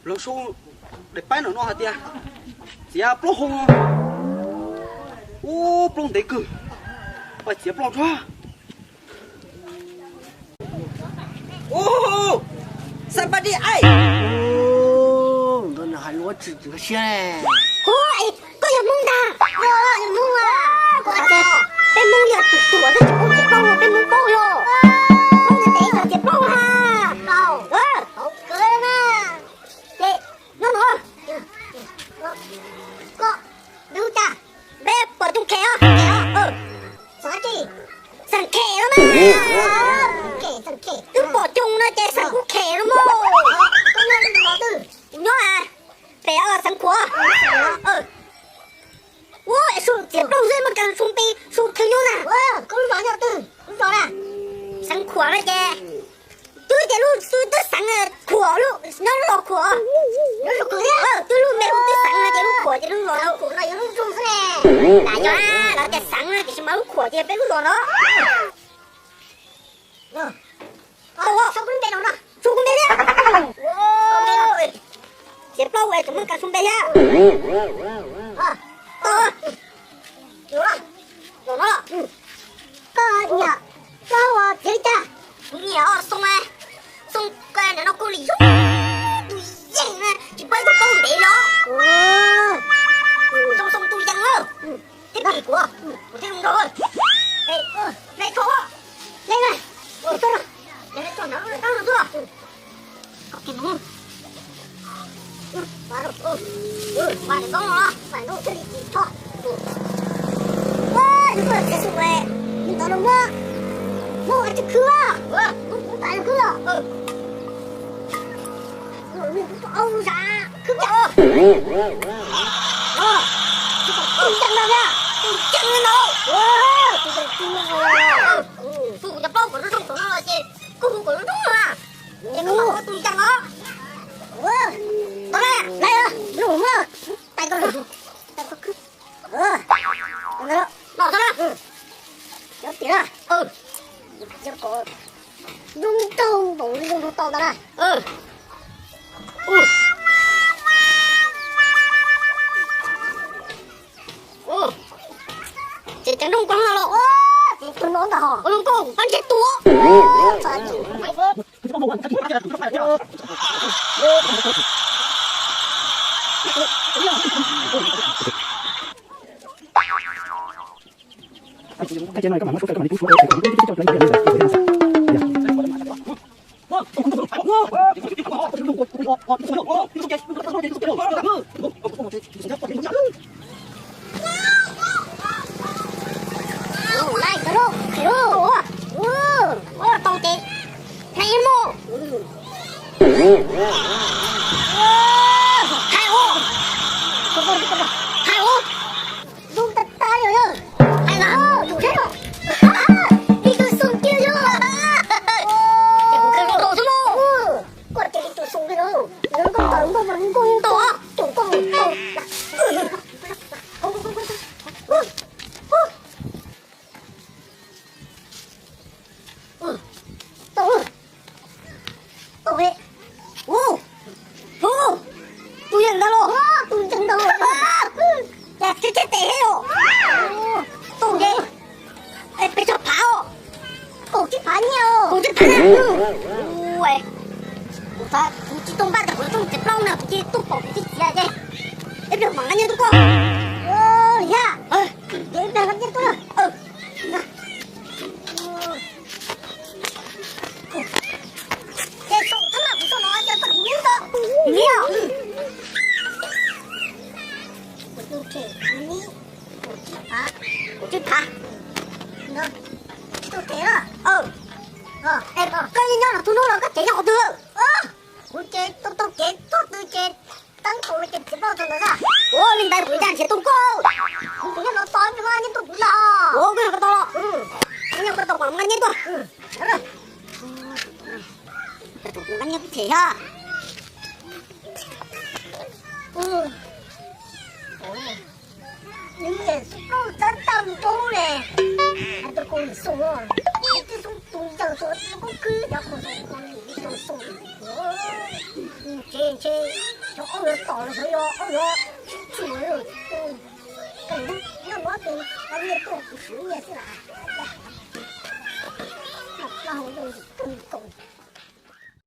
Los sau daim paib no no hais tias txiav plaub hau no. Ub, plaub ntev kawg, pais txiav plaub tso. Ub, somebody, ai. Ntawd nws hais lus tsis txwv siab. Ub, koj yog Hmoob ntag? Yog, yog Hmoob a. Peb Hmoob yog tus tuam xwb tsis paub txiav plaub, peb Hmoob paub yog. Hmoob ntev ntev txiav plaub ha. Ces nyob no, koj lub cas? Peb pom cooj khem os. Xeem khem los mas. Twb pom cooj no ces xeem kuj khem los mas. Kuv nyob pem os, xeem khuam. Ua es su txiav plaub xwb mas kas su npe su thwv nyuj na. Xeem khuam no ces twb ces lub xwb twb xeev khuam, nyob lub zos khuam. Twb lub npe hu twb xeev no ces lub khuam ces lub zos no. Lam yog lawv tias xeev no tiam sis mas lub khuam ces peb lub zos no. Su kuv npe thiab. Txiav plaub ua tseem muaj kas su npe thiab. Los no, koj nyiam plaub txiav li cas? Kuv nyiam Xoo, Xoo koj nim no kuj li zoo, tus yeej na tsis pab tus plaub ntev los. Xoo Xoo tus yeej na. Thiab pim kuv, kuv thiaj zoo nraug. Le tso, le na, le tso, le tso na, tso na. Tus yeej no, tus yeej no. Tus cov plaub kom zoo zoo no ces koj hu kom zoo zoo na. Ces koj hu tus yeej no. Tau lawm, lawm, zoo na. Tais koj, tais koj khwb. Los tau na. Cov tias na. Zoo nraug npaum li zoo nraug tau ntawd na. Ces cov nroog koj no los, tus no ntag, ua zoo nkauj pab ntshe tua. Tau ces, hais mus. Hais ua, hais ua. Zoo tag tag li os. Hais los, tus seb os. Li tus Xoo kiag li os. Ces kuv kheev zoo nraug xwb mog. Koj ces li tus Xoo kiag li. Zoo nkauj tau nkauj mas zoo nkauj li tus, tus nkauj li tus. Tau, tau, tus yeej ntawd los, tus yeej ntawd los, cas tsis tsheb tes thiab os. Tau ces, es pes tsawg phav os? Kaum tsib phav nyiaj os. Kaum tsib phav nyiaj. Ua, kuv xav kuv tsis tau npaj tias kuv yuav tsum txiav plaub na, kuv cia li tuaj pom kuv txiv txiav ces ib pliag mam nqa nyiaj tuaj koj. Ua li thiab. Ces ib pliag nqa nyiaj tuaj. Ces saum thab laj kuv saum no ces tau kuv nib tau. Nib os. Kuv tus them kuv nib kaum tsib phav. Kaum tsib phav. Tus them na. Es koj yeej nyob no tus no los koj cev nyob qhov twg? Kuv ces tau tau cev txog twg ces teeb tau li ces txiav plaub txog ntawd xwb. Ua li ntawd kuv ncaj nrhiav tau koj. Kuv nyob no tos nyob no nyiaj tuaj kuv los. Ua koj nyob ko tau los. Nyob ko tau kuv nqa nyiaj tuaj. Nqa nyiaj tuaj them thiab. Nws niam xub plaub txab tag mus rau hauv ne. Hais rau kuv niam Xoo, niam tij Xoo tus yawg Xoo tus kub khwb cov qhov Xoo kuv niam tij Xoo. Ntshe ntshe Cov aub yuav tom los xyov yog aub yuav tsis tshua, noj mov ces nqa nyiaj tuaj kuv siv nyiaj xwb las. Plaub hau zoo kawg nkaus.